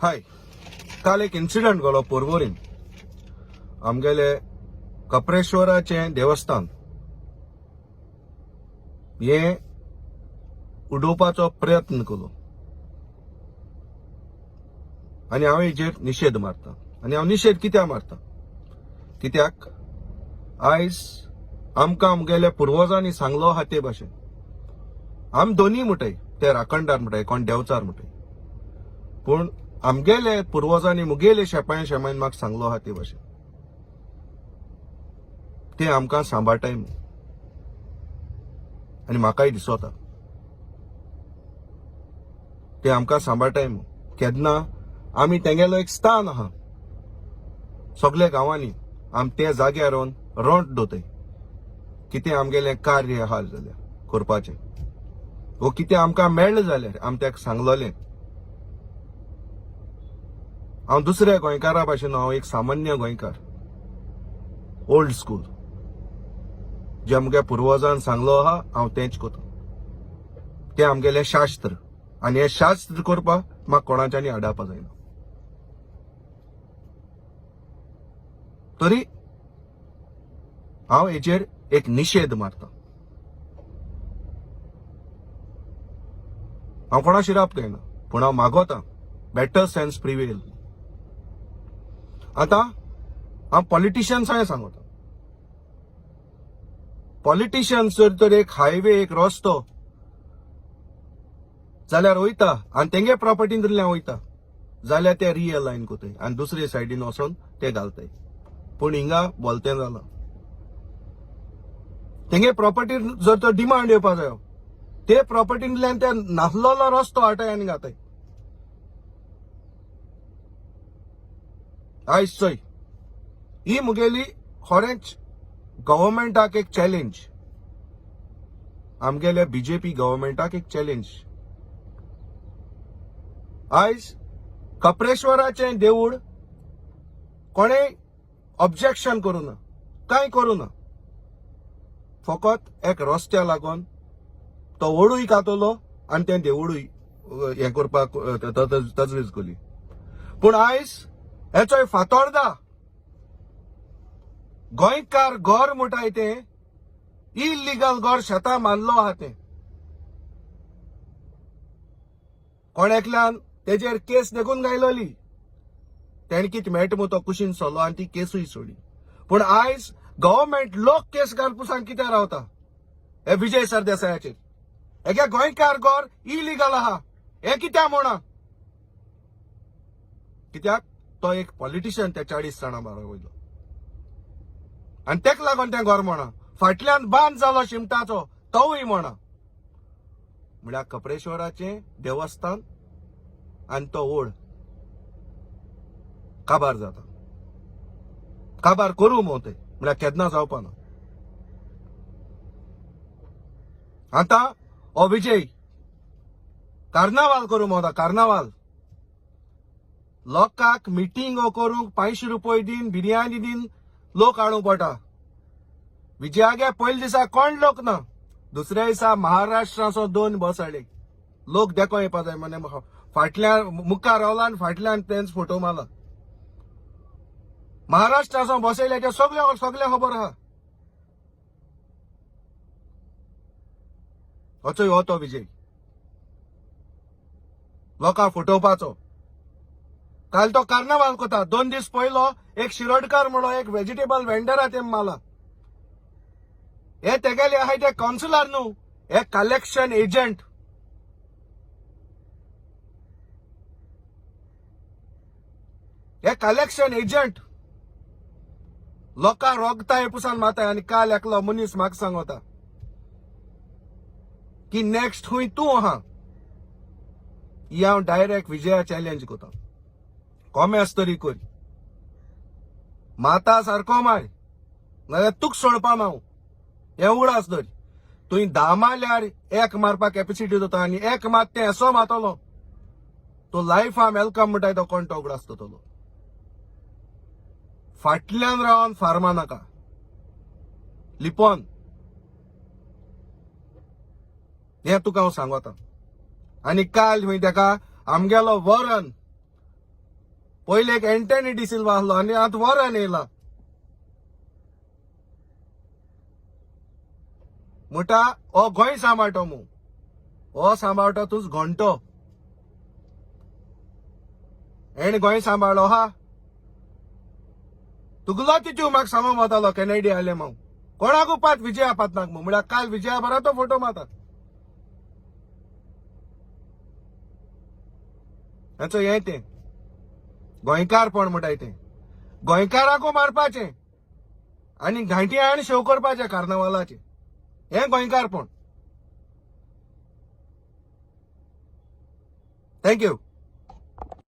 हाय, काल एक इन्सिडंट घडलो पोरवोरीम. आमगेले कपरेश्वराचें देवस्थान हें उडोवपाचो प्रयत्न केलो आनी हांव हेजेर निशेध मारता. आनी हांव निशेध कित्याक मारता? कित्याक आयज आमकां आमगेल्या पुर्वजांनी सांगलो आहा ते भाशेन आम दोनी म्हणटाय, ते राखणदार म्हणटाय, कोण देवचार म्हणटाय, पूण आमगेले पुर्वजांनी मुगेले शेपाय शेमायन म्हाका सांगलो आहा ते भाशेन ते आमकां सांबाळटाय म्हूण. आनी म्हाकाय दिसता ते आमकां सांबाळटाय म्हूण. केन्ना आमी तेंगेलो एक स्थान आहा सगल्या गांवांनी, आम ते जाग्यार रावन रोंट दवरताय कितें आमगेलें कार्य आहा जाल्यार करपाचें, वो कितें आमकां मेळ्ळें जाल्यार आम तेका सांगलोलें. हांव दुसऱ्या गोंयकारा भाशेन, हांव एक सामान्य गोंयकार, ओल्ड स्कूल, जे आमगे पुर्वजान सांगलो आहा हांव तेंच करता. तें आमगेलें शास्त्र आनी हें शास्त्र करपाक म्हाका कोणाच्यानी आडावपा जायना. तरी हांव हेजेर एक निशेध मारता. हांव कोणा शिराप घेयना, पूण हांव मागोता बेटर सेन्स प्रिवेल. आतां हांव पॉलिटिशियन्सांय सांगता, पॉलिटिशियन्स जर तर एक हायवे, एक रस्तो जाल्यार वयता आनी तेंगे प्रॉपर्टींतल्यान वयता जाल्यार ते रिअलायन करताय आनी दुसरे सायडीन वचोन ते घालताय. पूण हिंगा बोलतें जालां, तेंगे प्रॉपर्टी जर तर डिमांड येवपा जायो ते प्रॉपर्टींतल्यान ते नासलेलो रस्तो हाडटाय आनी घाताय. आयज चोय, ही मुगेली खरेंच गव्हर्मेंटाक एक चॅलेंज, आमगेल्या बीजेपी गव्हर्मेंटाक एक चॅलेंज. आयज कपरेश्वराचें देवूळ कोणें ऑब्जेक्शन करूं ना, कांय करूं ना, फकत एक रस्त्या लागून तो वडूय कातलो आनी तें देवूळूय हें करपाक तजवीज केली. पूण आयज हेचोय फातोर्दा गोंयकार घर म्हणटाय तें इलिगल घर शेतां मानलो आहा तें कोण एकल्यान तेजेर केस देखून घायलोली, तेणें कितें मेळटा म्हूण तो कुशीन सोलो आनी ती केसूय सोडली. पूण आयज गव्हर्मेंट लोक केस घालपुसान कित्याक रावता हे विजय सरदेसायाचेर? एके गोंयकार घर इलिगल आहा हें कित्याक म्हणा? कित्याक तो एक पॉलिटिशियन त्या 40 जाणां बारा वयलो आनी तेका लागून तें घर म्हणा. फाटल्यान बांद जालो शिमटाचो तोवूय म्हणा. म्हळ्यार कपरेश्वराचें देवस्थान आनी तो ओड काबार जाता, काबार करूं मो ते, म्हळ्यार केन्ना जावपा ना. आतां हो विजय कार्नावाल करूं मोता, कार्नावाल लोकांक मिटींग करूंक 500 रुपये दीन, बिर्याणी दीन, लोक हाडूंक पडटा. विजयागे पयले दिसा कोण लोक ना, दुसऱ्या दिसा महाराष्ट्राचो 2 बस हाडले, लोक देखो येवपा जाय म्हणे. फाटल्यान मुखार रावला आनी फाटल्यान तेंच फोटो मारला. महाराष्ट्राचो बसयले ते सगळे सगळे खबर आहा. असो हो तो विजय लोकांक फटोवपाचो. काल तो कार्नावाल कोता, 2 दीस पयलो एक शिरोडकार म्हणो एक वेजिटेबल वेंडरा ते माला. हे तेगेले आहाय ते कावन्सिलर न्हू, हे कलेक्शन एजंट. हे कलेक्शन एजंट लोकांक रोगताय पुसान माताय. आनी काल एकलो मनीस म्हाका सांगता की नेक्स्ट खूंय तूं आहा, ही हांव डायरेक्ट विजया चॅलेंज करता. कोमेस तरी कर, माता सारको मार, नाजाल्यार तुक सोडपा ना हांव. हें उगडास धर, तुवें 10 मारल्यार एक मारपाक कॅपेसिटी जाता आनी एक मात तें असो मारतलो तो लायफा welcome म्हणटाय तो कोण तो उगडास जातलो. फाटल्यान रावन फार्मा नाका लिपोन, हें तुका हांव सांगता. आनी काल खंय तेका आमगेलो वरन पयले एक एंटनी डिसिल्वा आसलो आनी आतां वरान येयला. म्हणटा हो गोंय सांबाळटो मू, हो सांबाळटो तूच घंटो एण गोंय सांबाळ्ळो हा. तुगलो तितू म्हाका सांगूंक वतालो कॅनेडी आले हांव कोणाकू पात विजया पातनाक मू, म्हळ्यार काल विजया बरा तो फोटो मारता. हाचो हें तें गोंयकारपण म्हणटाय तें, गोंयकाराकू मारपाचें आनी घांटी आनी शेव करपाचें कार्नावालाचें, हें गोंयकारपण. Thank you.